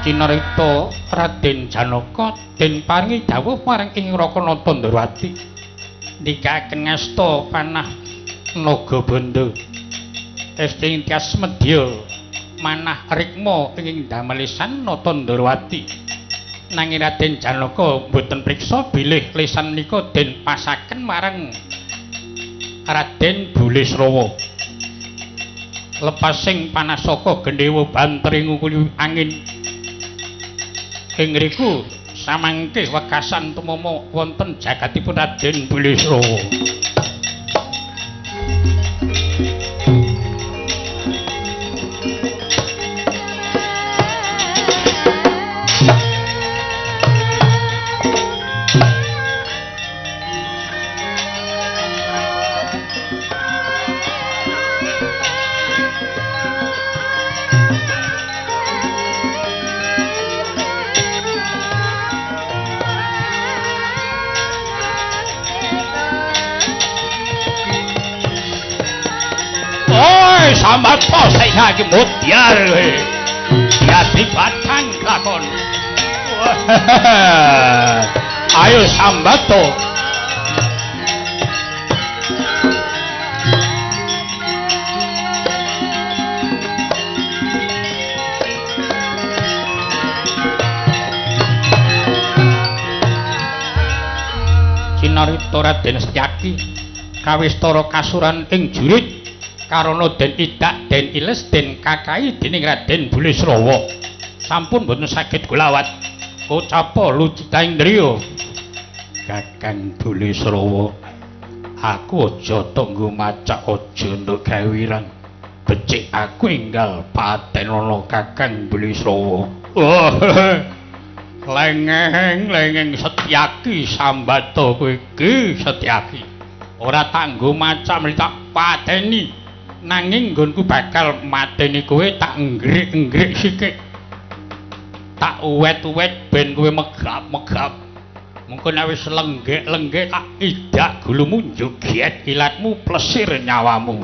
Cinarita Raden Janaka den paringi dawuh marang ing Raka Natandrawati ndikaken ngasta panah Nagabandha Esti tias medya manah rikma ing damel lisan Natandrawati. Nanging Raden Janaka mboten priksa bilih lisan menika den pasaken marang Raden Bulisrawa. Lepasing panah saka gendhewa bantering ngungkuli angin. Ing ngriku samangke wekasan tumama wonten jagatipun Raden Bulisrawa. Sambato saiki mutyar kowe. Dadi batang lakon. Ayo sambato. Cinarita Raden Setyaki kawistara kasuran ing jurit karana den idak den iles den kakai dening Raden Bulisrawa. Sampun boten saged golawat. Kocapa lucita indriya. Kakang Bulisrawa, aku aja tanggo macak aja entuk gawe wirang. Becik aku enggal patenono Kakang Bulisrawa. Lengeng lengeng Setyaki sambata kowe iki Setyaki. Ora tanggo macak mesti tak pateni. Nanging nggonku bakal mateni kowe tak nggrik-nggrik sikik. Tak uwet-uwet ben kowe megap-megap. Mengko nek wis lenggek-lenggek tak idak gulumu joget ilatmu plesir nyawamu.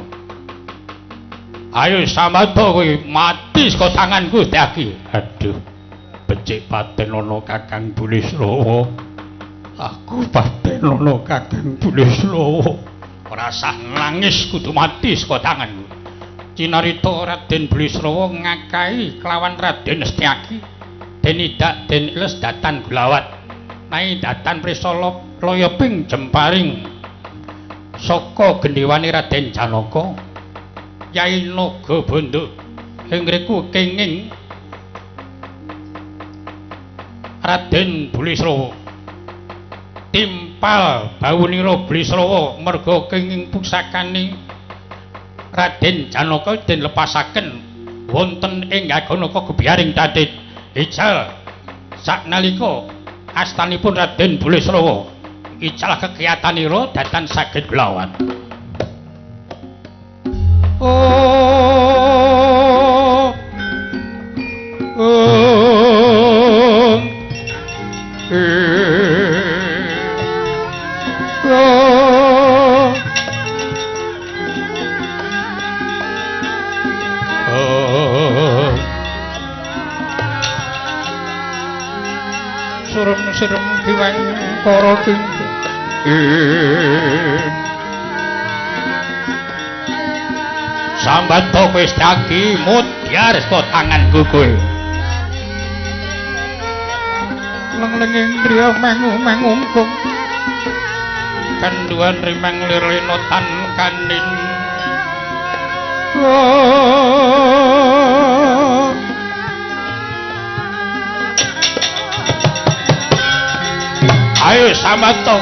Ayo sambato kowe mati saka tanganku Setyaki. Aduh, becik patenono Kakang Bulisrawa. Aku patenono Kakang Bulisrawa. Ora sah nangis kudu mati saka tanganku. Cinarita Raden Bulisrawa ngakai kelawan Raden Setyaki. Den idak den iles datan gulawat. Nanging datan prisala loyoping jemparing saka gendhewane Raden Janaka. Yai Nagabandha ing ngriku kenging Raden Bulisrawa. Timpal bawunira Bulisrawa merga kenging pusakane Raden Janaka den lepasaken wonten ing Aganaka gebyaring tatit. Ical saknalika astanipun Raden Bulisrawa ical kekiyatanira datan saged glawan. Oh, oh, Surem-surem kiweng para kingkung. Sambato kowe Setyaki mutyar saka tanganku kowe. Leng-lenging driya mengu-mengungkung. Kanduan rimang lirlina tan kanin. Ayo sambato.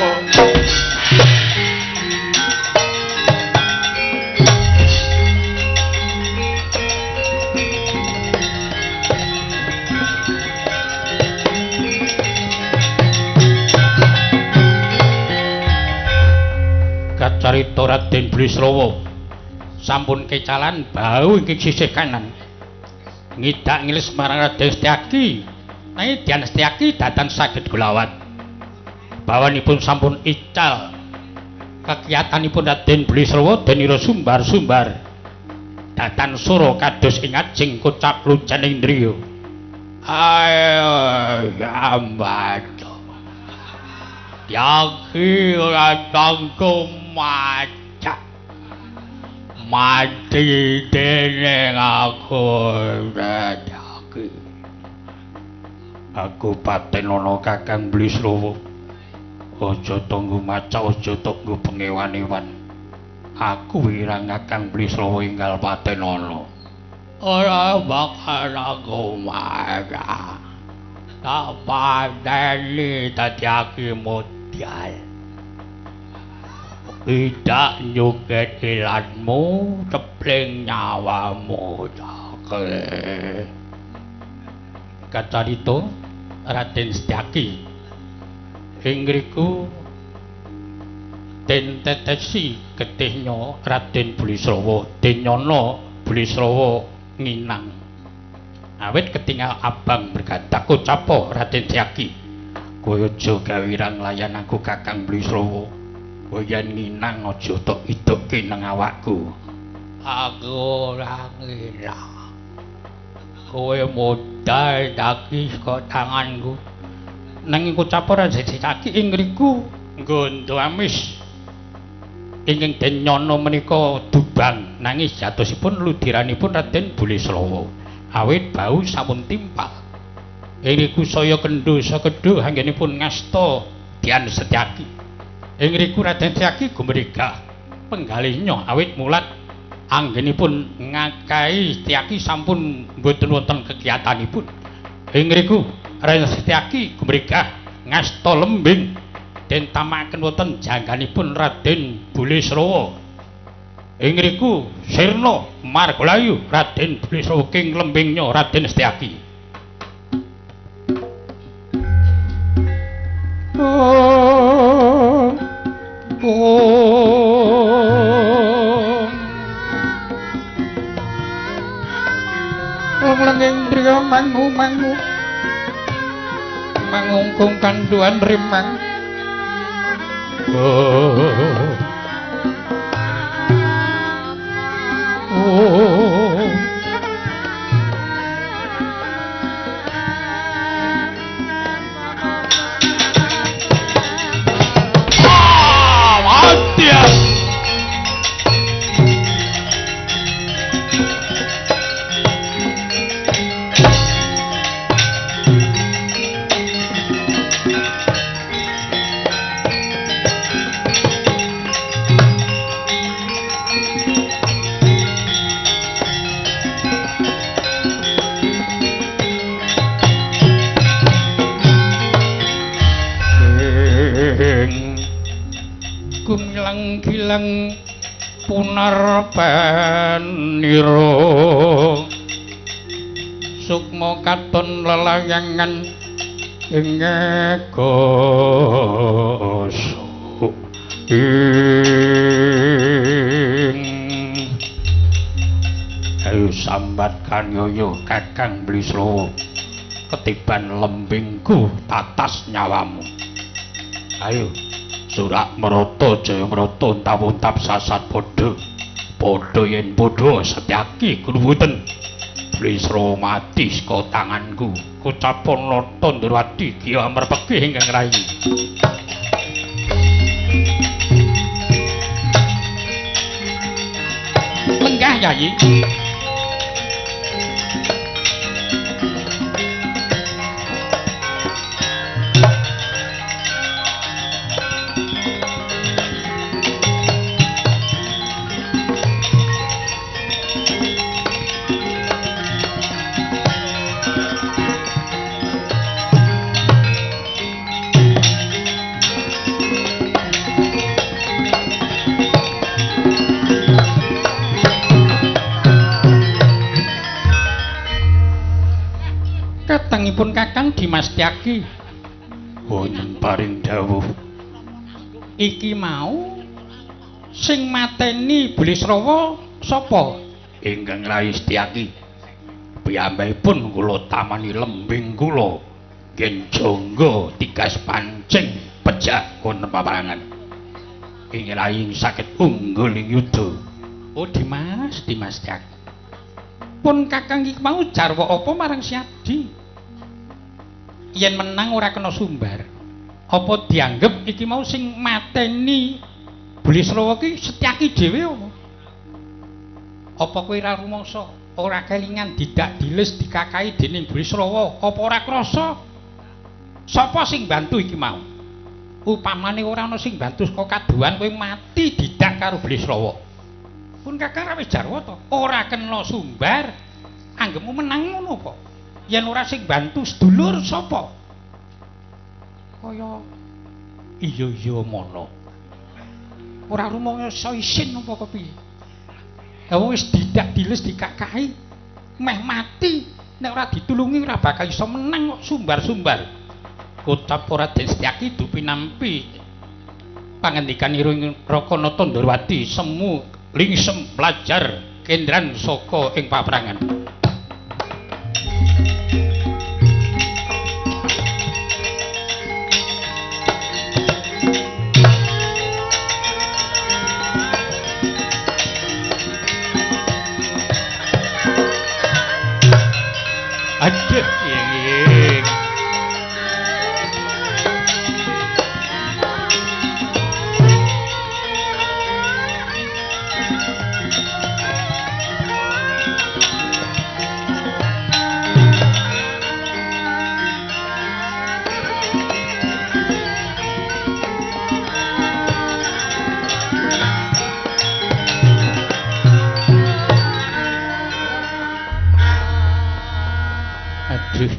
Kacarita Raden Bulisrawa sampun kecalan bau ing sisih kanan. Ngidak ngilis marang Raden Setyaki. Nanging Dian Setyaki datan saged golawat. Bawanipun sampun ical kekiyatanipun Raden Bulisrawa denira sumbar-sumbar. Datan sura kados ing ajeng kocap lucaning driya. Ayo gambat. Yaki ora tanggo macak. Mati dening aku Yaki. Aku patenono Kakang Blisrowo. Aja tanggo macak, aja tanggo pengewan-ewan. Aku wirang Kakang Blisrowo enggal patenono. Ora bakal aku marah. Tak pateni dadi aki modal. Tidak nyuket ilatmu, cepling nyawamu. Kacarita Raden Setyaki ing ngriku den tetesi getihnya Raden Bulisrawa, den nyana Bulisrawa nginang. Awit ketinggal abang bergadak ucapo Raden Setyaki, kowe aja gawe wirang layan aku Kakang Bulisrawa. Kowe yen nginang aja tok idokke nang awakku. Aku ora nginang. Kowe modal daki saka tanganku. Nanging ucapo Raden Setyaki ing ngriku nggondo amis. Ingkang den nyana menika dubang, nanging jatosipun ludiranipun Raden Bulisrawa. Awit bau sampun timpal. Ing riku saya kendho sekedho anggenipun ngasta Dian Setyaki. Ing riku Raden Setyaki gumregah penggalihnya awit mulat anggenipun ngakai Setyaki sampun mboten wonten kegiatanipun. Ing riku Raden Setyaki gumregah ngasta lembing den tamakaken wonten jangganipun Raden Bulisrawa. Ing riku sirna margalayu Raden Bulisrawa king lembingnya Raden Setyaki. Oh, oh. Lengeng driya mangu mangu mangungkung kanduan rimang. Oh. Oh. Ah, mati ya. Gilang punar peniro sukma katon lelayangan ing gosok ing. Ayo sambat kanyoyo Kakang Blisrowo, ketiban lembingku tatas nyawamu. Ayo surak merata jaya merata untap-untap sasat padha padha yen padha Setyaki kluwuten Blisrowo mati saka tanganku. Kucapon nata Ndrawati giya merpeki ingkang rayi. Lenggah Yayi. Katangipun Kakang Dimas Setyaki wonten paring dawuh, iki mau sing mateni Bulisrawa sapa? Ingkang rayi Setyaki. Piyambakipun kula tamani lembing kula yen jangga tigas pancing pejah wonten paparangan. Ing rayi saged unggul ing yuda. Oh Dimas, Dimas Setyaki. Pun Kakang iki mau jarwa apa marang Siadi? Yen menang ora kena sumbar. Apa dianggep iki mau sing mateni Bulisrawa ki Setyaki dhewe apa? Apa kowe ora rumangsa ora kelingan didak diles dikakai dening Bulisrawa? Apa ora krasa? Sapa sing bantu iki mau? Upamane ora ana sing bantu saka kaduhan kowe mati didak karo Bulisrawa. Pun Kakang ra wis jarwa to, ora kena sumbar. Anggepmu menang ngono apa? Yen ora sing bantu sedulur sapa? Kaya iya-iya mono. Ora rumangsa isin apa kepiye? Lah wis didak diles dikakahi meh mati, nek ora ditulungi ora bakal iso menang kok sumbar-sumbar. Ucap ora den Setyaki dupinampi pangendikanipun Rakanata Ndorowati semu lingsem belajar kendran saka ing paprangan. Aduh, iya.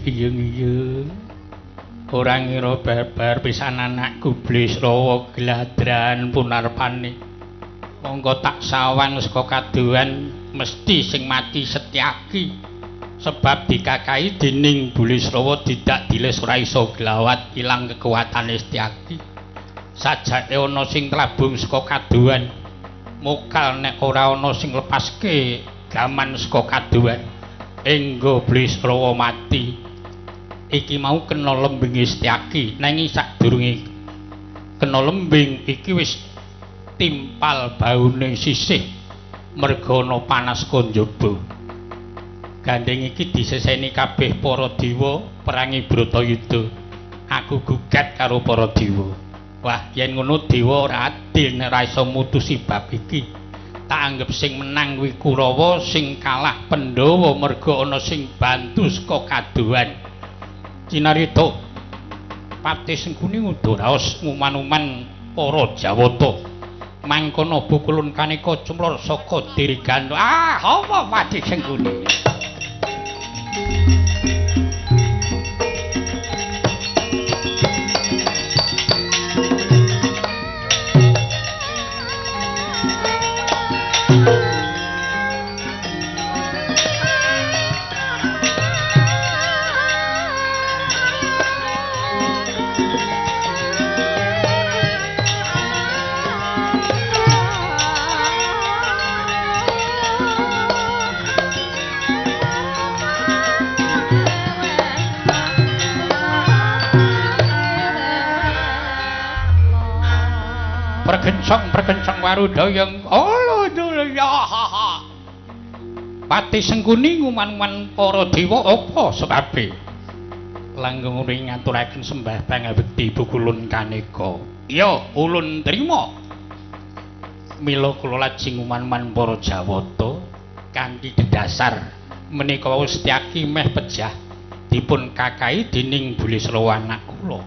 Iyeng-iyeng ora ngira babar pisan anakku Bulisrawa gladran punarpane. Monggo tak sawang saka kadohan mesti sing mati Setyaki, sebab dikakai dening Bulisrawa didak diles ora iso glawat ilang kekuatane Setyaki. Sajake ana sing tlabung saka kadohan mokal nek ora ana sing lepaske gaman saka kadohan enggo Bulisrawa mati. Iki mau kena lembinge Setyaki, nanging sadurunge kena lembing iki wis timpal baune sisih merga ana panas kanjaba. Gandeng iki diseseni kabeh para dewa perangi Bratayuda. Aku gugat karo para dewa. Wah, yen ngono dewa ora adil nek ora iso mutusi bab iki. Tak anggep sing menang kuwi Kurawa, sing kalah Pandhawa merga ana sing bantu saka kadohan. Cinarita Patih Sengkuni ngudha raos nguman-uman para Jawata. Mangkono bukulun kaneka cumlor saka Dirgantara. Ah, apa Patih Sengkuni? Perkencong warudaya ala ya ha ha. Patih Sengkuni nguman-uman para dewa apa sebabe? Langgeng uri ngaturaken sembah pangabekti pukulun kaneka. Ya, ulun trima. Mila kula lajeng nguman-uman para Jawata kanthi dedasar menika wau Setyaki meh pejah dipun kakahi dening Bulisrawa anak kula.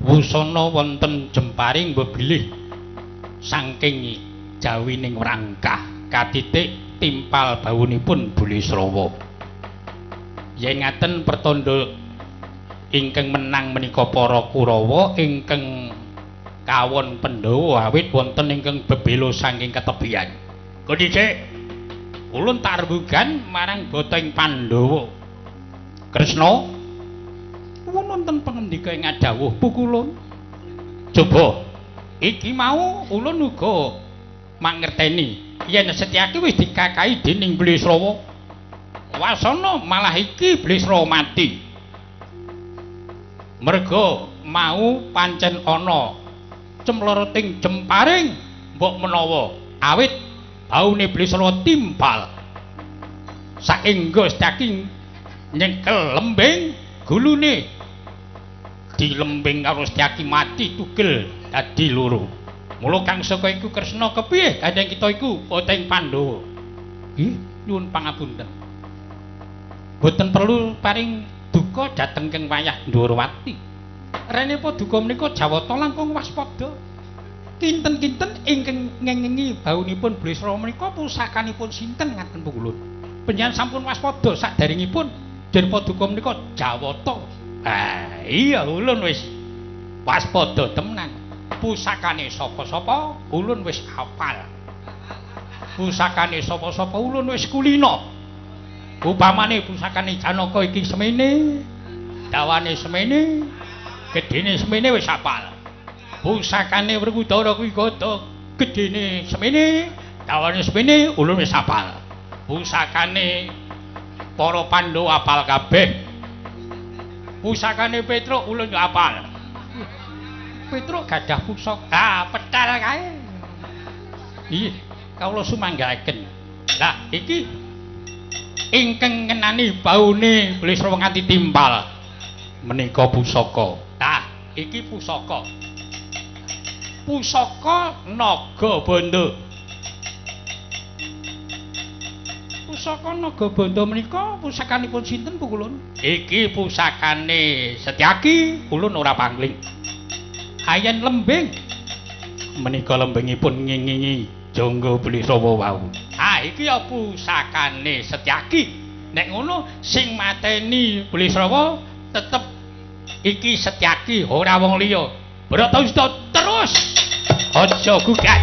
Wusana wonten jemparing bebilih saking jawining rangkah katitik timpal baunipun Bulisrawa. Yen ngaten pertanda ingkang menang menika para Kurawa, ingkang kawon Pandhawa awit wonten ingkang bebela saking ketebian. Kodhicik ulun tarbugan marang boteng Pandhawa. Kresna wonten pangendika ing adawuh pukulun. Coba iki mau ulun uga mangerteni yen Setyaki wis dikakahi dening Bulisrawa. Wasana malah iki Bulisrawa mati. Merga mau pancen ana cemloroting jemparing mbok menawa awit baune Bulisrawa timpal. Saengga Setyaki nyekel lembing Gulune dilembing karo Setyaki mati tugel dadi loro. Mula kang saka iku Kresna kepiye gandeng kita iku poteng Pandhawa. Nggih, nyuwun pangapunten. Boten perlu paring duka dhateng keng wayah Ndorowati. Rene paduka menika Jawata langkung waspada. Kinten-kinten ingkang ngengingi baunipun Bulisrawa menika pusakanipun sinten ngaten pungkulun. Panjenengan sampun waspada saderengipun den paduka menika Jawata. Ah, iya ulun wis waspada temenan. Pusakane sapa-sapa ulun wis hafal. Pusakane sapa-sapa ulun wis kulina. Upamane pusakane Janaka iki semene, dawane semene, gedene semene wis hafal. Pusakane Werkudara kuwi gada gedene semene, dawane semene ulun wis hafal. Pusakane para Pandhawa hafal kabeh. Pusakane Petruk ulun yo hafal. Petruk gadah pusaka. Ah, petel kae. Ih, kawula sumanggaaken. Lah, iki ingkang ngenani baune Bulisrawa nganti timpal menika pusaka. Lah, iki pusaka. Pusaka Naga Bandha. Pusaka Naga Bandha menika pusakanipun sinten pukulun? Iki pusakane Setyaki, ulun ora pangling. Ayen lembing menika lembingipun ngingingi jangga Bulisrawa wau. Ah, iki ya pusakane Setyaki. Nek ngono sing mateni Bulisrawa tetep iki Setyaki, ora wong liya. Bratayuda terus aja gugat.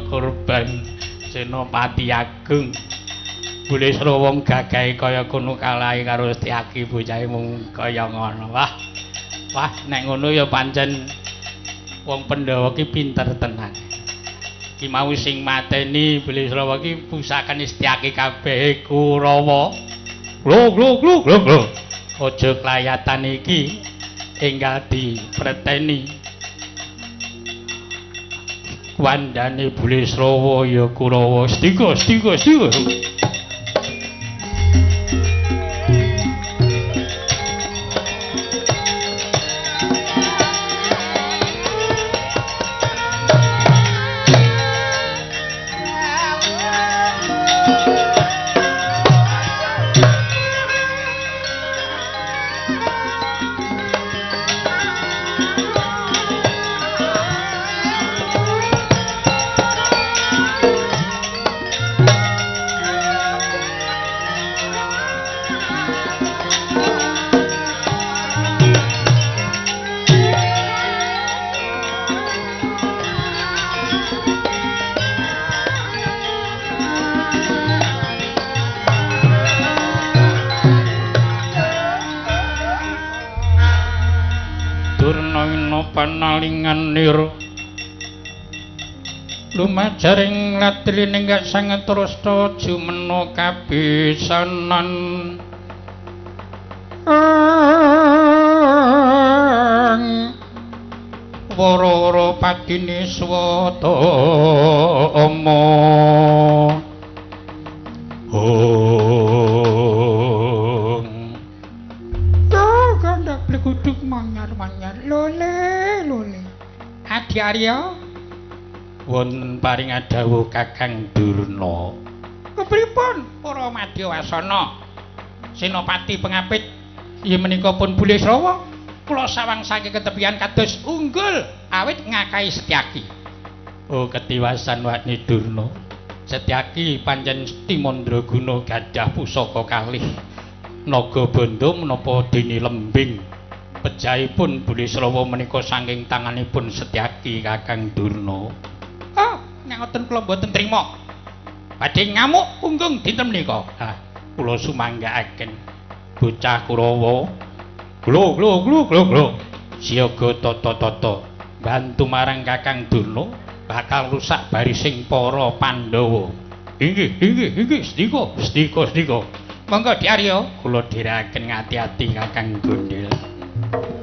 Korban Senopati Agung. Bulisrawa wong gagahe kaya kono kalahe karo Setyaki bocahe mung kaya ngono. Wah. Wah, nek ngono ya pancen wong Pandhawa ki pinter tenan. Ki mau sing mateni Bulisrawa ki pusakane Setyaki kabeh Kurawa. Glo glo glo glo glo. Aja klayatan iki enggal dipreteni. Wandane Bulisrawa ya Kurawa. Stika stika stika. Panalingan nir lumajaring latri nenggak sanget terus jumeno kabisanan woro-woro padini swatama. Gandak bleguduk manyar-manyar lole lole. Adi Arya wonten paring dawuh Kakang Durna. Kepripun para madyawasana Senopati pengapit yen menika pun Bulisrawa kula sawang saking ketepian kados unggul awit ngakahi Setyaki. Oh ketiwasan wakni Durna. Setyaki pancen Timandraguna gadah pusaka kalih Naga Bandha menapa dene lembing. Pejahipun Bulisrawa menika saking tanganipun Setyaki Kakang Durna. Ah, nek ngoten kula mboten trima. Badhe ngamuk punggung dinten menika. Ah, kula sumanggaaken. Bocah Kurawa. Glo glo glo glo glo. Siaga tata-tata bantu marang Kakang Durna bakal rusak barising para Pandhawa. Inggih, inggih, inggih, sendika, sendika, sendika. Monggo Dik Arya, kula dherekaken ngati-ati Kakang Gondel. Thank you.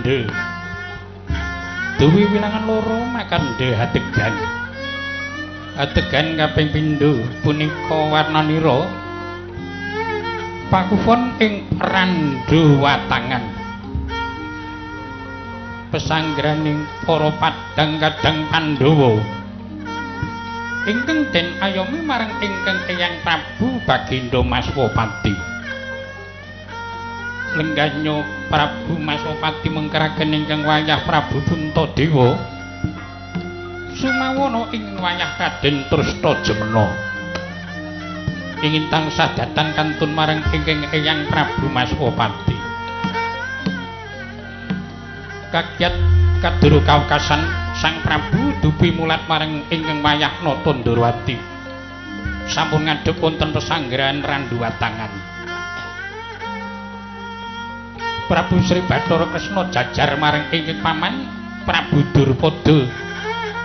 makandha. Duwi wilangan loro makandha adegan. Adegan kaping pindho punika warnanira pakufon ing Randhuwatangan. Pesanggraning para padang kadang Pandhawa ingkang den ayomi marang ingkang Eyang Prabu Bagindo Maswapati. Lenggahnya Prabu Maswapati mengkeraken ingkang wayah Prabu Puntadewa sumawana ing wayah Raden Trustajemena. Ingin tansah datan kantun marang ingkang Eyang Prabu Maswapati. Kagiat kadoro kaukasan Sang Prabu dupi mulat marang ingkang wayah Nata Ndorowati. Sampun ngadhep wonten pesanggrahan Randhuwatangan. Prabu Sri Bathara Kresna jajar marang ingkang paman Prabu Durpada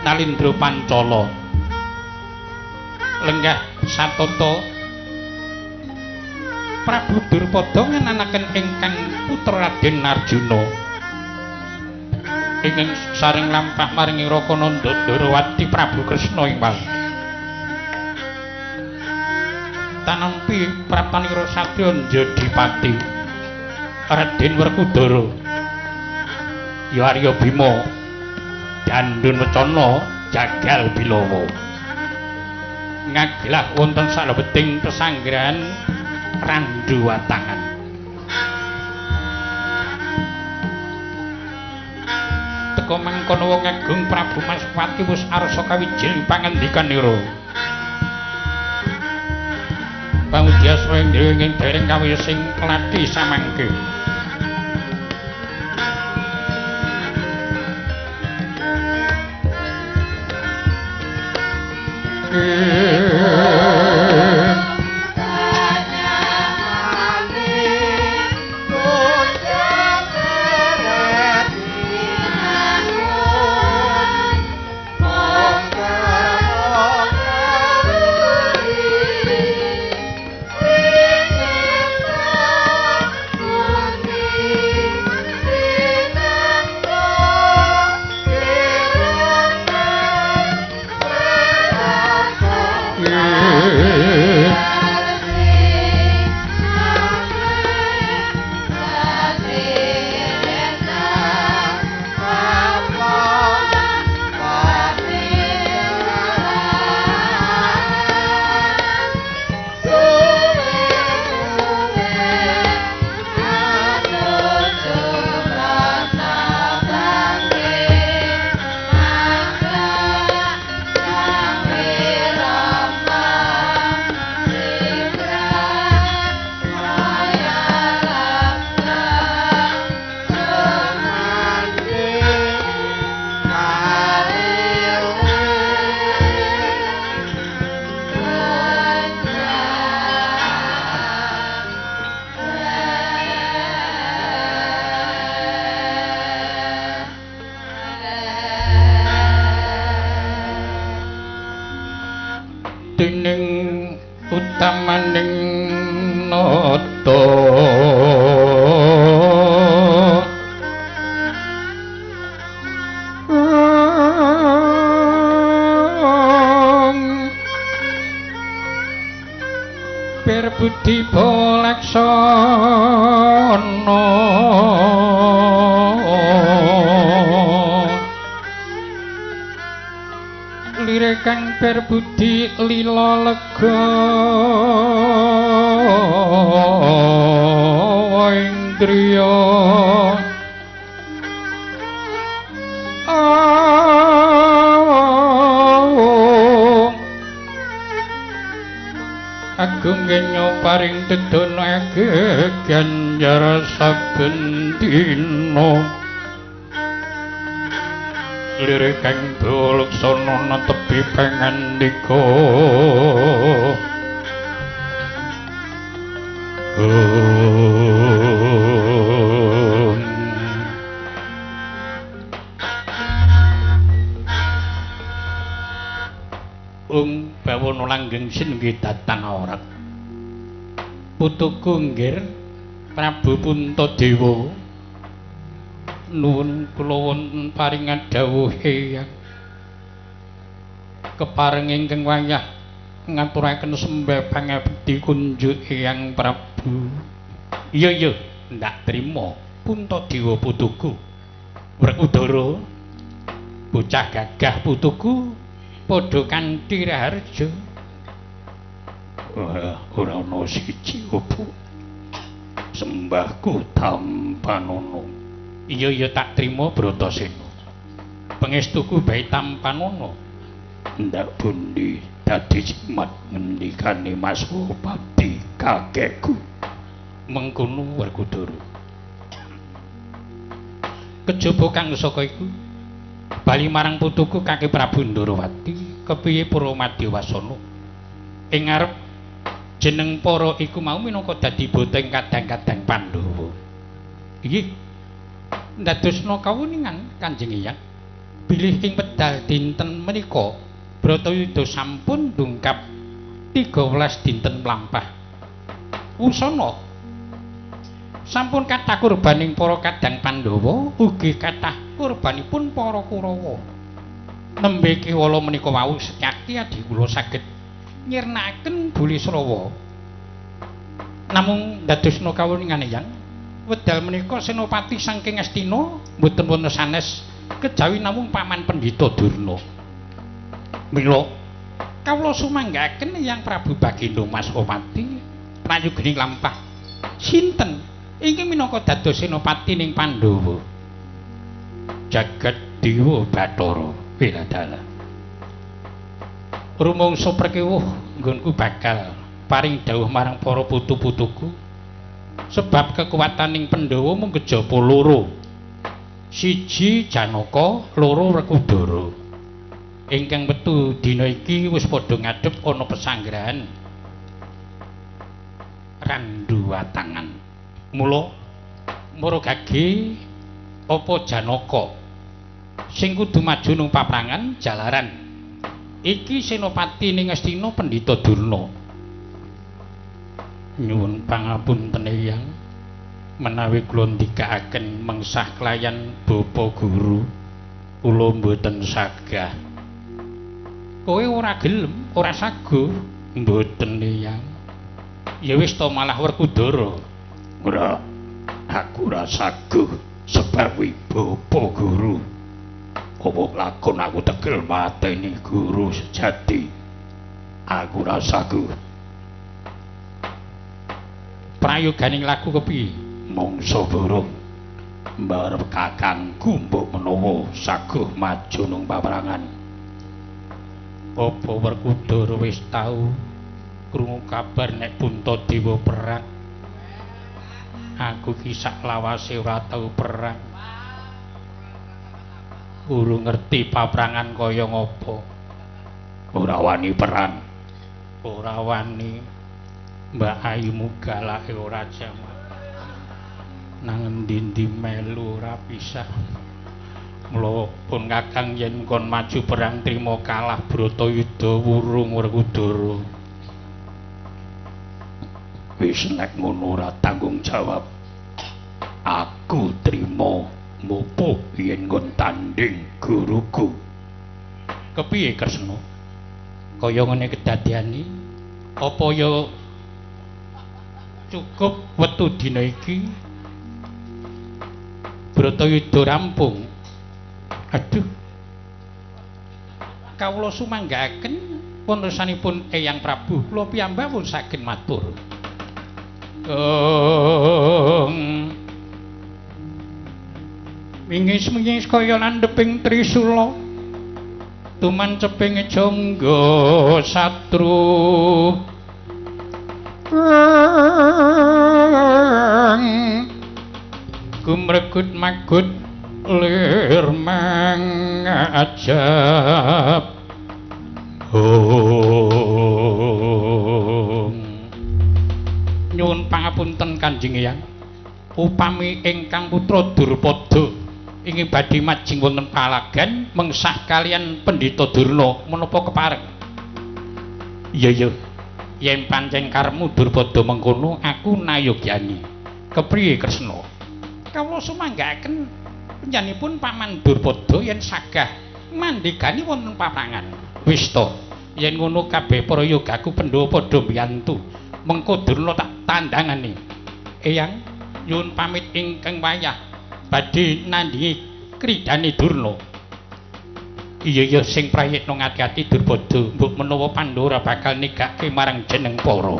Nalindra Pancala. Lenggah satata Prabu Durpada ngenanaken ingkang putra Raden Arjuna ingkang saring lampah maring Raka Nanda Ndorowati Prabu Kresna ing wal. Tanampi praptanira satriya Njadipati Raden Werkudara ya Arya Bima Dandun Wecana Jagal Bilawa ngagelah wonten salebeting pesanggrahan Randhuwatangan. Teka mangkono wong agung Prabu Maswati wis arsa kawijil pangandikanira. Pangudhyasra ing ing dereng kawiyos ing klati samangke. Dening utamaning nata Budi Laksana lire kang berbudi lila lega indriya agung kenya paring tedono ganjar saben dina lire kang balaksana netepi pangandika. Ung bawana langgeng singgih datang aurat putuku nggir Prabu Puntadewa Nuwun kula wonten paringan dawuh Eyang. Kepareng ingkang wayah ngaturaken sembah pangabekti kunjuk Eyang Prabu. Iya iya, ndak trima Puntadewa putuku. Werkudara bocah gagah putuku padha kanthi raharja. Ora ora ana siji opo. Sembahku tampanana. Iya iya tak trima Bratasena. Pangestuku bae tampanana. Ndak bundi dadi jimat ngendikane Mas Bupati kakekku. Mengkono Werkudara. Kejaba kang saka iku bali marang putuku Kaki Prabu Ndorowati kepiye para madyawasana ing ngarep jeneng para iku mau minangka dadi boteng kadang-kadang Pandhawa. Inggih ndadosna kawuningan Kanjeng Eyang bilih ing wedal dinten menika Bratayuda sampun dungkap 13 dinten mlampah. Wusana sampun kathah kurbaning para kadang Pandhawa ugi kathah kurbanipun para Kurawa. Nembe kewala menika wau sejati adi kula saged nyirnakaken Bulisrawa. Namung ndadosna kawuningan Eyang, wedal menika senopati saking Astina mboten wonten sanes kejawi namung paman Pendhita Durna. Mila kawula sumanggaken Eyang Prabu Bagindo Maspati prayogining lampah sinten ingkang minangka dados senopati ning Pandhawa. Jagat Dewa Bathara wiladala. Rumangsa prekewuh nggonku bakal paring dawuh marang para putu-putuku sebab kekuwataning Pandhawa mung kejaba loro. Siji Janaka, loro Werkudara. Ingkang metu dina iki wis padha ngadhep ana pesanggrahan Randuwatangan. Mula murugage apa Janaka sing kudu maju nang paprangan jalaran iki senopati ning Astina Pendhita Durna. Nyuwun pangapunten Eyang menawi kula ndikakaken mengsah kelayan bapa guru kula mboten sagah. Kowe ora gelem, ora saguh? Mboten Eyang. Ya wis to malah Werkudara. Ora, aku ora saguh sebab kuwi bapa guru. Apa lakon aku tegel mateni guru sejati. Aku ora saguh. Prayoganing laku kepiye? Mangsa burung mbarep kakangku mbok menawa saguh maju nang paperangan. Apa Werkudara wis tau krungu kabar nek Puntadewa perang? Aku ki sak lawase ora tau perang. Urung ngerti paprangan kaya ngopo. Ora wani perang. Ora wani. Mbak Ayumu galake ora jamak. Nang endi-endi melu ora pisah. Mula pun kakang yen kon maju perang trima kalah Bratayuda wurung Werkudara. Wis nek ngono ora tanggung jawab. Aku trima mupuh yen nggon tanding guruku. Kepiye Kresna? Kaya ngene kedadeane apa ya cukup wetu dina iki Bratayuda rampung. Aduh. Kawula sumanggaken wontenipun Eyang Prabu kula piyambak pun saged matur. Mingis-mingis kaya landheping trisula tumanceping jangga satru. Gumregut magut lir mangajab. Nyuwun pangapunten Kanjeng Eyang, upami ingkang putra Durpada ingkang badhe majing wonten palagan mengsah kaliyan Pendhita Durna menapa kepareng? Iya iya, yen pancen karepmu Durpada mengkono aku nayogyani. Kepriye Kresna? Kawula sumanggaken Panjenenganipun Paman Durpada yen sagah mandegani wonten paprangan. Wis to, yen ngono kabeh para yogaku Pandhawa padha mbiyantu. Mengko Durna tak tandangane. Eyang nyuwun pamit ingkang wayah badhe nandhingi kridane Durna. Iya iya sing prayitna ngati-ati Durpada, mbok menawa Pandhawa ora bakal nigake marang jeneng para.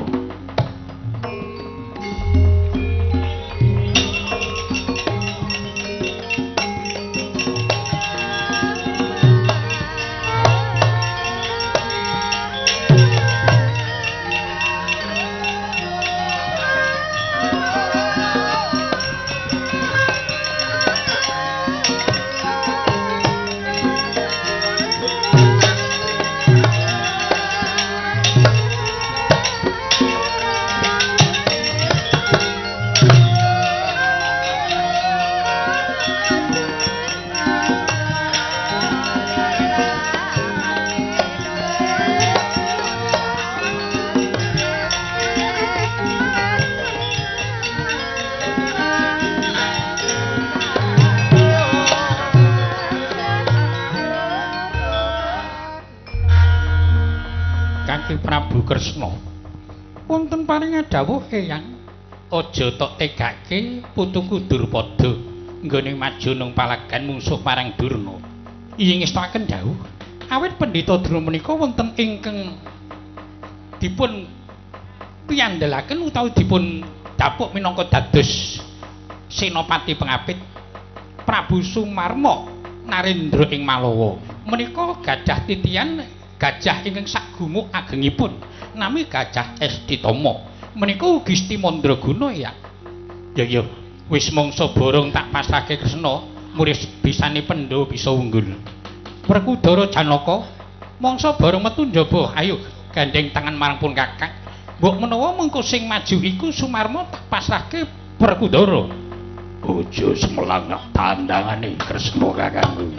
Prabu Kresna wonten paring dawuh Eyang, aja tok tegake putuku Durpada nggone maju nang palagan mungsuh marang Durna. Iya ngestakaken dawuh awit Pendhita Durna menika wonten ingkang dipun piyandelaken utawi dipun dapuk minangka dados senopati pengapit Prabu Sumarma Narendra ing Malawa. Menika gadah titian gajah ingkang sagumuk agengipun nami Gajah Estitama. Menika ugi Gusti Mandraguna ya. Ya ya, wis mangsa borong tak pasrahke Kresna, muris bisane Pandhawa bisa unggul. Werkudara Janaka mangsa borong metu njaba, ayo gandeng tangan marang pun kakang. Mbok menawa mengko sing maju iku Sumarma tak pasrahke Werkudara. Aja semelangak tandangane Kresna kakangku.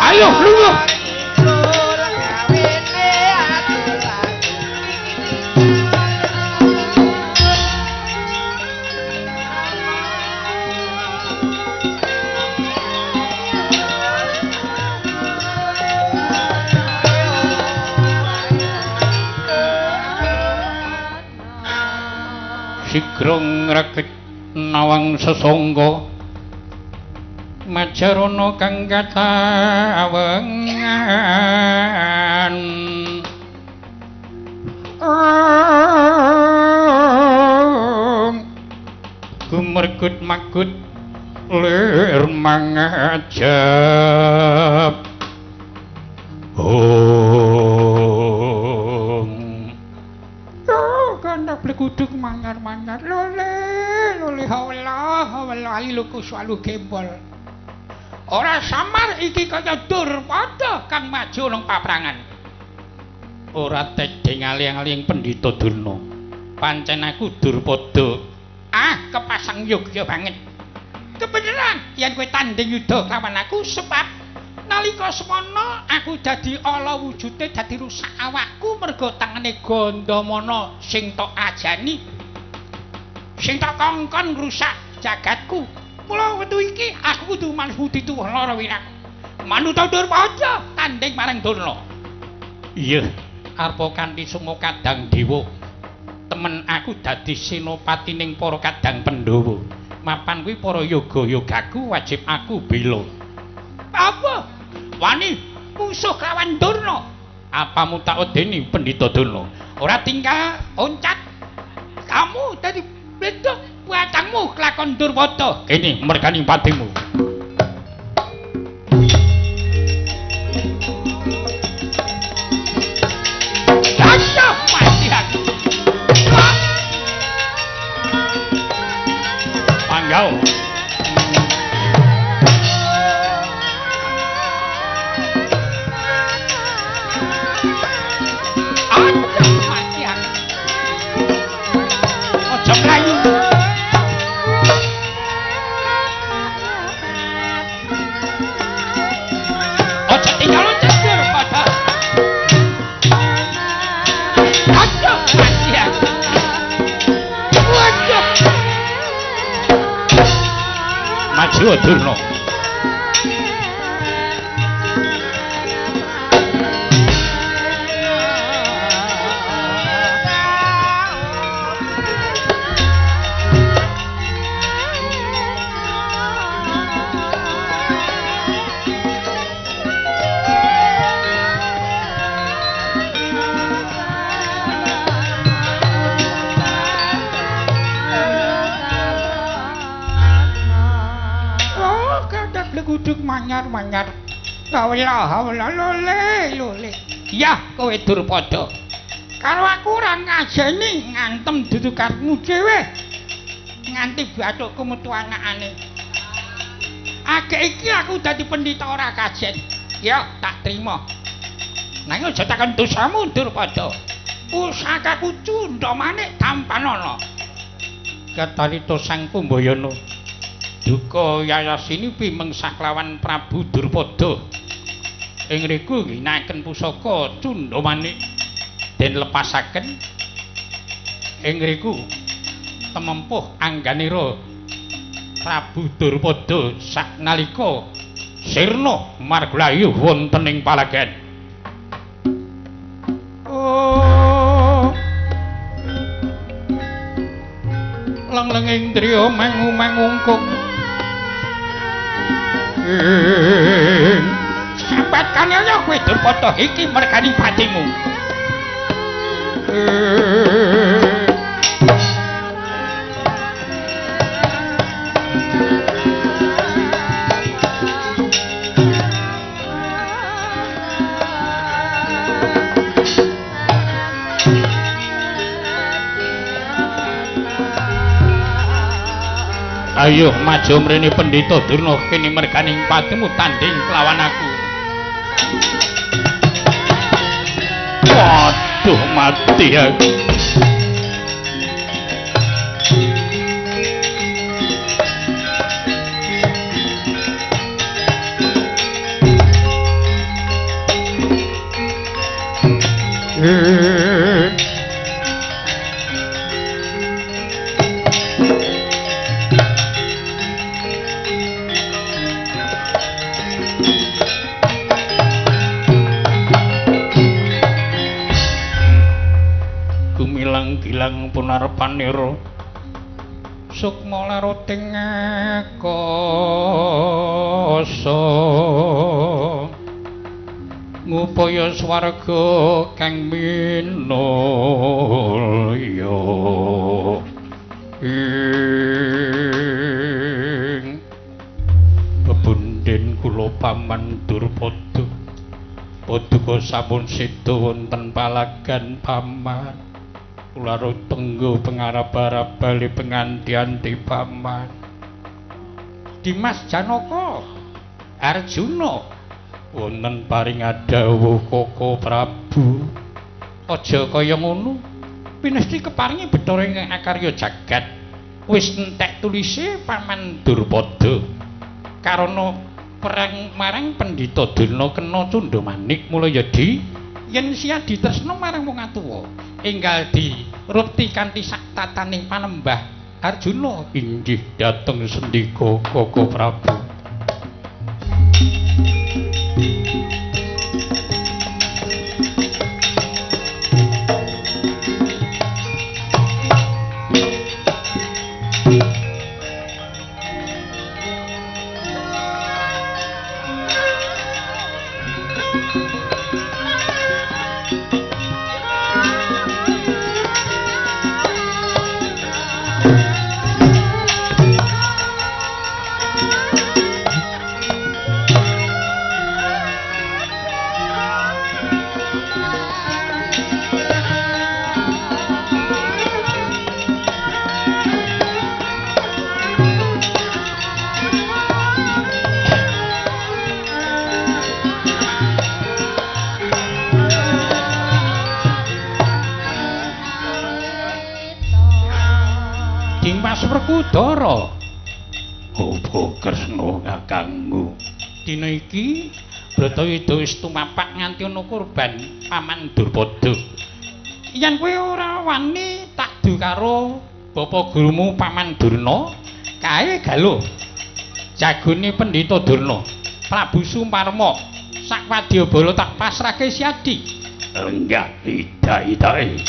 Ayo lungguh. Sigra ngreged nawang sesangga majarana kang katawengan. Gumergut magut lir mangajab. Oh, blekuduk mangar-mangar lole lole hawla hawla iluku swalu gembol. Ora samar iki kaya Durpada kang maju nang paprangan. Ora tedheng aling-aling Pendhita Durna. Pancen aku Durpada. Ah, kepasang yogya banget. Kebeneran yen kowe tanding yuda lawan aku sebab nalika semana aku dadi ala wujude dadi rusak awakku merga tangane Gandamana sing tok ajani. Sing tak kongkon ngrusak jagatku. Mula wektu iki aku kudu manut tuwa lara wirak. Manuta Durpada tanding marang Durna. Iya, arpa kanthi sanga kadang dewa. Temen aku dadi senopatining para kadang Pandhawa. Mapan kuwi para yoga-yogaku wajib aku bela. Apa? Wani musuh lawan Durna. Apamu tak wedeni Pendhita Durna? Ora tinggal oncat. Kamu dadi bledok batangmu kelakon Durpada. Kene mergani patimu. Panggau. Aduh, mati aku. Aja mlayu. Aja tinggal loncat Durpada. Aduh, mati aku. Waduh. Maju Durna. Guduk manyar-manyar. Hawla hawla lole lole. Yah kowe Durpada. Karo aku ora ngajeni ngantem dudu karepmu dhewe. Nganti bathukku metu anakane. Agek iki aku dadi pendhita ora kajen. Ya tak trima. Nanging aja takon dosamu Durpada. Pusakaku cundha manik tampanana. Katalita Sang Kumbayana. Duka Yayasini pimengsah lawan Prabu Durpada. Ing riku ngginakaken pusaka Cundha Manik den lepasaken. Ing riku temempuh angganira Prabu Durpada saknalika sirna marglayu wonten ing palagan. Oh. Lenglenging driya mangu-mangungkung. Sambat kanyaya kowe Durpada iki mergani patimu. Ayo maju mrene Pendhita Durna kene merganing patimu tanding kelawan aku. Waduh mati aku. Gilang punarepanira sukma laruting akasa ngupaya swarga kang minulya ing bebunden kula paman Durpada paduka sampun seda wonten palagan paman. Kula tenggo pengarap-arap bali penganti-anti paman. Dimas Janaka Arjuna wonten paring dawuh Koko Prabu. Aja kaya ngono. Pinesti keparingi Bathara ingkang akarya jagat. Wis entek tulise Paman Durpada. Karana perang marang Pendhita Durna kena cundha manik mula ya di yen Siadi tresna marang wong atuwa enggal dirupti kanthi sak tataning panembah Arjuna. Inggih dhateng sendika Koko Prabu. Werkudara, apa Kresna kakangku? Dina iki Bratayuda wis tumapak nganti ana kurban Paman Durpada. Yen kowe ora wani takdu karo bapa gurumu Paman Durna, kae Galuh jagone Pendhita Durna, Prabu Sumarma, sak wadyabala tak pasrahke Siadi. Lenggah ida-idae.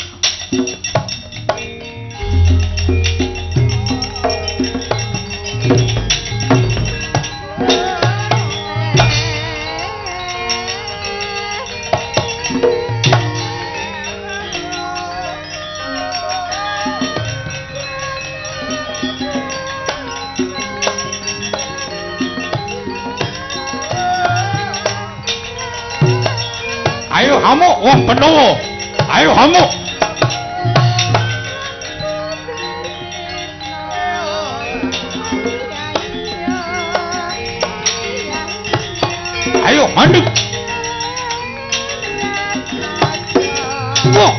Ayo hamuk wong Pandhawa. Ayo hamuk. Ayo mandek. Wah.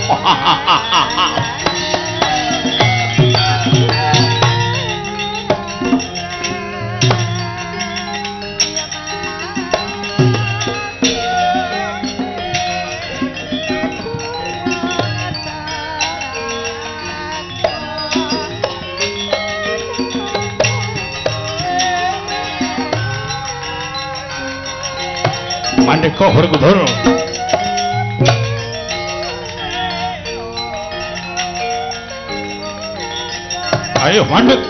Mandeka Werkudara. Ayo mandek.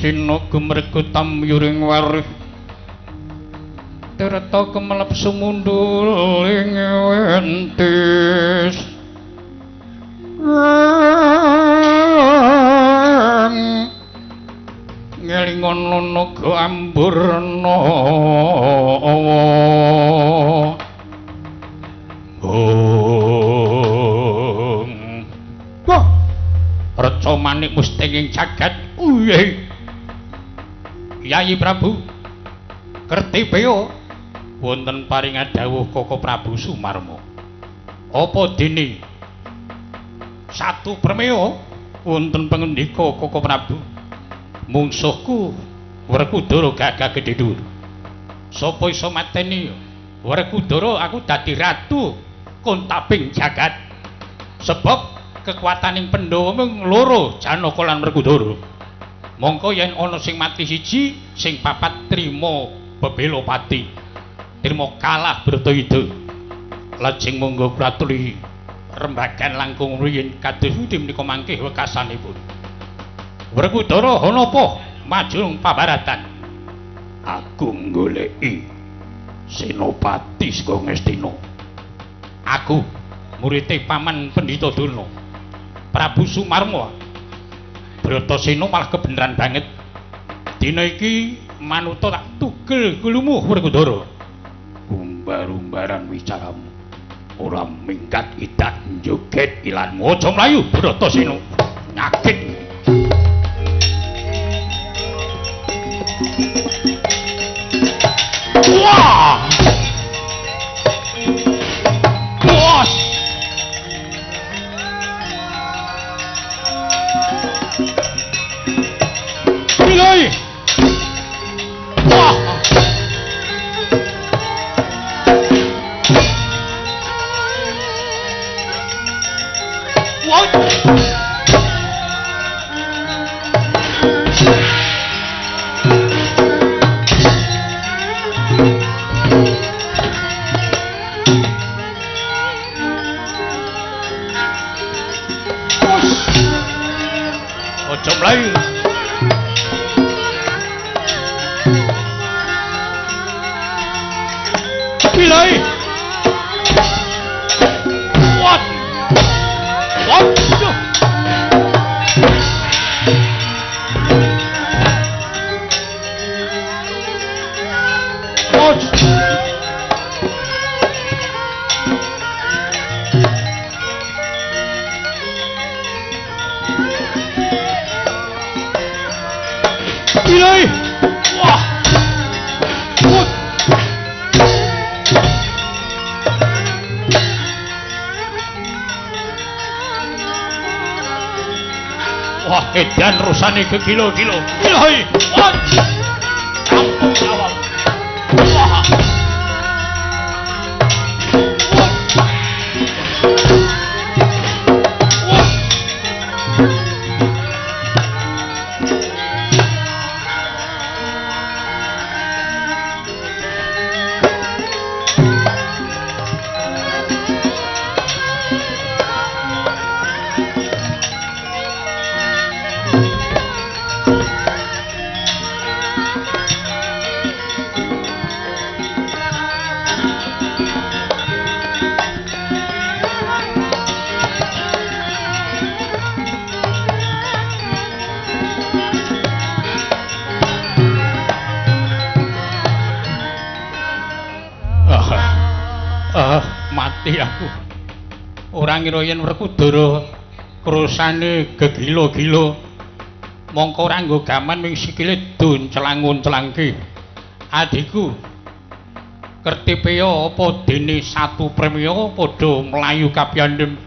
Sina gumregut tamyuring warih tirta kemelep sumundul ing wentis. Ngelingono naga amburna. Wah, reca manik musteng ing jagat. Uyeh. Yayi Prabu Kertipaya wonten paringan dawuh Koko Prabu Sumarma. Apa dene satu permeo wonten pangendika Koko Prabu, mungsuhku Werkudara gagah gedhe dhuwur. Sapa iso mateni Werkudara aku dadi ratu kontaping jagat. Sebab kekuataning Pandhawa mung loro, Janaka lan Werkudara. Mongko yen ana sing mati siji, sing papat trima bebela pati. Trima kalah Bratayuda. Lajeng monggo kula aturi rembagan langkung ruyin kados pundi menika mangkih wekasanipun. Werkudara ana apa maju pabaratan? Aku nggoleki Senopati saka Ngastina. Aku murite Paman Pendhita Durna, Prabu Sumarma. Bratasena malah kebenaran banget. Dina iki manuta tak tugel gulumu Werkudara. Umbar-umbaran wicaramu. Ora minggat idak njoget ilanmu. Aja mlayu Bratasena. Nyakit. Wah! Bos! Pilih! Wah! Wah! Aja mlayu. Pilih. What? What? What? Pilih. Wah. What? Wah, edan rusane kegilo-gilo. Pilih. What? Kampung awal. Wah. Wah. Mati aku. Ora ngira yen Werkudara krusane gegilo-gilo. Mongko ora nggo gaman ming sikile doncelang-oncelangke. Adhiku Kertipeya apa dene Satu Premiya padha mlayu kapyandhem.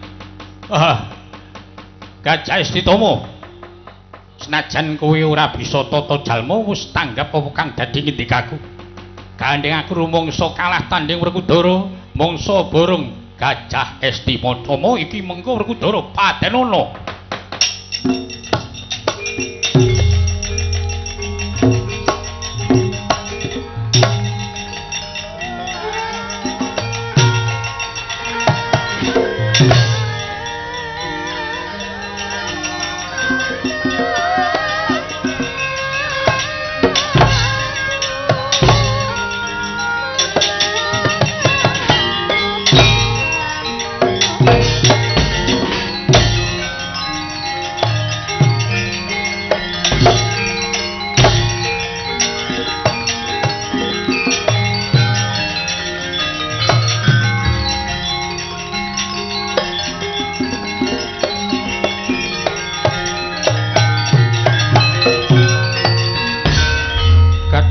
Gajah Estitomo, senajan kowe ora bisa tata jalma wis tanggap apa kang dadi ngendikaku. Gandeng aku rumangsa kalah tanding Werkudara, mangsa borong Gajah Estitomo iki mengko Werkudara patenono.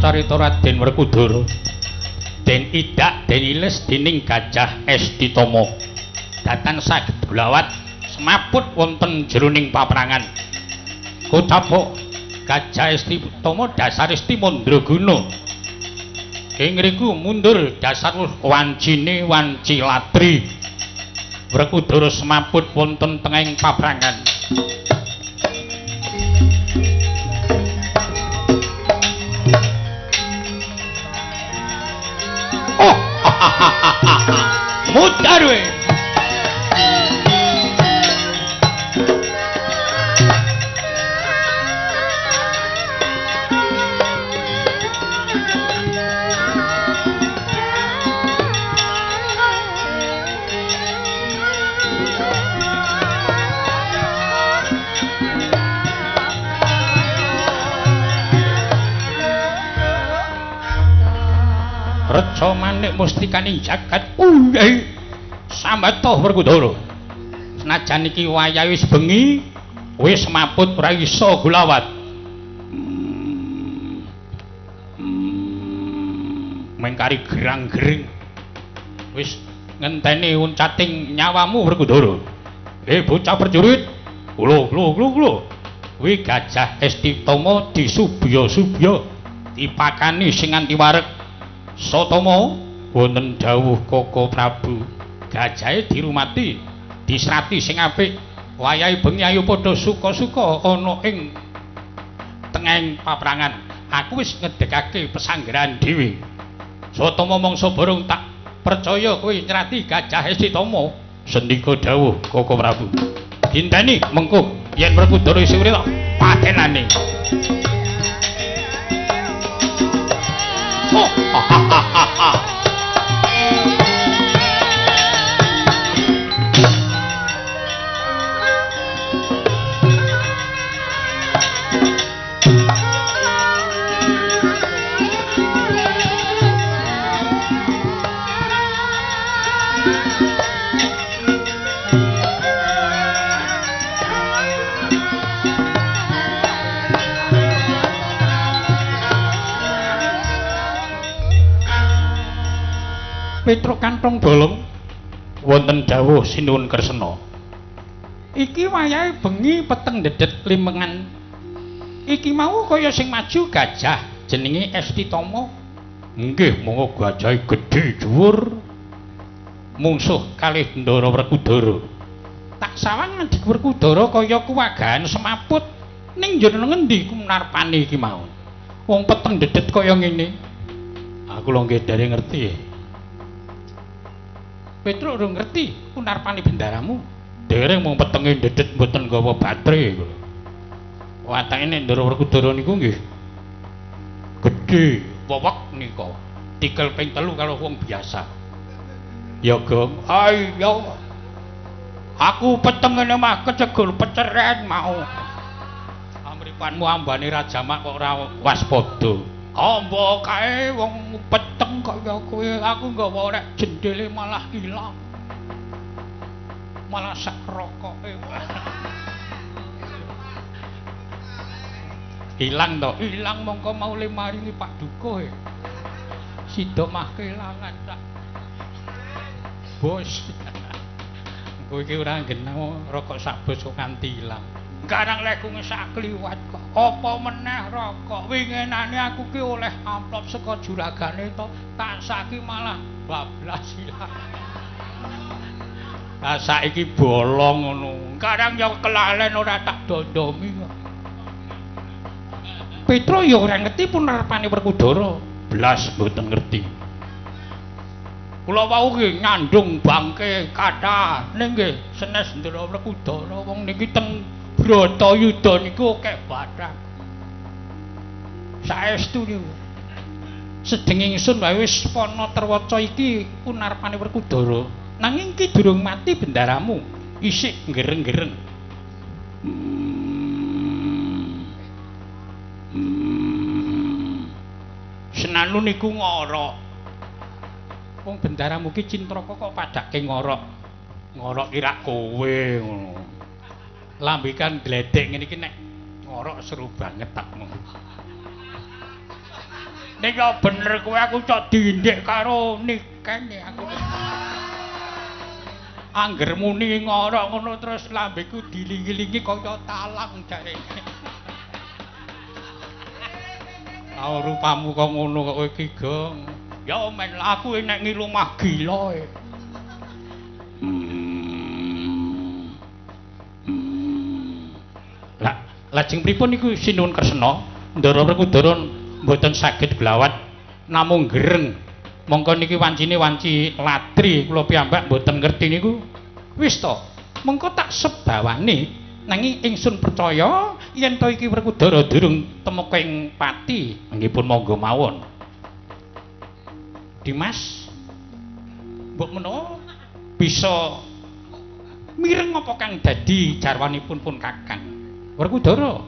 Carita Raden Werkudara den idak den iles dening Gajah Estitomo datan saged blawat semaput wonten jroning paprangan. Kocapok Gajah Estitomo dasar esti mandraguna. Ing ngriku mundur dasar wancine wanci latri. Werkudara semaput wonten tengahing paprangan. Mudar we. Reca manik mustikaning jagat. Uyai. Sambeto Werkudara. Senajan iki wayahe wis bengi, wis maput ora iso gulawat. Mengkari gerang-gering. Wis ngenteni uncating nyawamu Werkudara. Bocah prajurit, kulo kulo kulo kulo. Kuwi Gajah Estitama disubya-subya dipakani sing nganti wareg. Satama wonten dawuh Koko Prabu, gajahe dirumati, disrati sing apik. Wayahe bengi ayo padha suka-suka ana ing tengahing paprangan. Aku wis ngedekake pesanggrahan dhewe. Satama mangsa barung tak percaya kowe nyrati Gajah Estitama. Sendika dawuh Koko Prabu. Dinteni mengko yen Werkudara isih urip patenane. Oh, ha ha ha ha. Petruk Kantong Bolong wonten dawuh Sinuwun Kresna. Iki wayahe bengi peteng dedet limengan. Iki mau kaya sing maju gajah jenenge Estitama. Nggih, monggo gajahe gedhe dhuwur. Mungsuh kalih Ndara Werkudara. Tak sawang ngandik Werkudara kaya kuwagahan semaput. Ning jero ngendi kunarpane iki mau? Wong peteng dedet kaya ngene. Aku lho nggih dereng ngerti. Petruk urung ngerti kunarpane bendaramu. Dereng mung petenge dedet mboten gawa baterai kula. Watake nek Ndara Werkudara niku nggih gedhe, wewek nika. Tikel ping 3 kalau wong biasa. Ya, Gong. Ayo. Aku petengene mah kecegur peceren mau. Amripanmu ambane Raja Mak kok ora waspada. Amba kae wong peteng kaya kowe, aku nggawa rek jendele malah ilang. Malah sak rokoke. Ilang to, ilang mongko mau le maringi Pak Dukuh. Sida mah kelangan tak. Bos. Kowe iki ora genah rokok sak bos kok nganti ilang. Garang leku ngesak kliwat kok. Apa meneh rokok? Winginane aku ki oleh amplop saka juragane to, tak saki malah bablas ilang. Lah saiki bolong ngono. Garang ya kelalen ora tak dondomi kok. Petro ya ora ngerti punarpane Werkudara. Blas mboten ngerti. Kula wau ki nyandung bangke kathah ning nggih senes Ndara Werkudara wong niki teng Bratayuda niku akeh bathang. Saestu niku. Sedeng ingsun wae wis pana terwaca iki punarpane Werkudara. Nanging ki durung mati bendaramu, isih gereng-gereng. Senanu niku ngorok. Wong bendaramu ki Cintraka kok padake ngorok. Ngorok ki rak kowe ngono. Lambe kan gledek ngene iki nek ngorok seru banget takmu. Nek ya bener kowe aku cok dindik karo Niken aku. Angger muni ngorok ngono terus lambeku dilingi-lingi kaya talang jarene. Ah rupamu kok ngono kok kowe iki, Gong. Ya men aku nek ngilu mah gila e. Lah lajeng pripun niku Sinuwun Kresna? Ndara Werkudara mboten saged glawat namung gereng. Mongko niki wancine wanci latri kula piyambak mboten ngerti niku. Wis to, mengko tak sebawane nanging ingsun percaya yen to iki Werkudara durung temeka ing pati, nggih pun monggo mawon. Dimas, mbok menawa bisa mireng apa kang dadi jarwanipun pun Kakang Werkudara.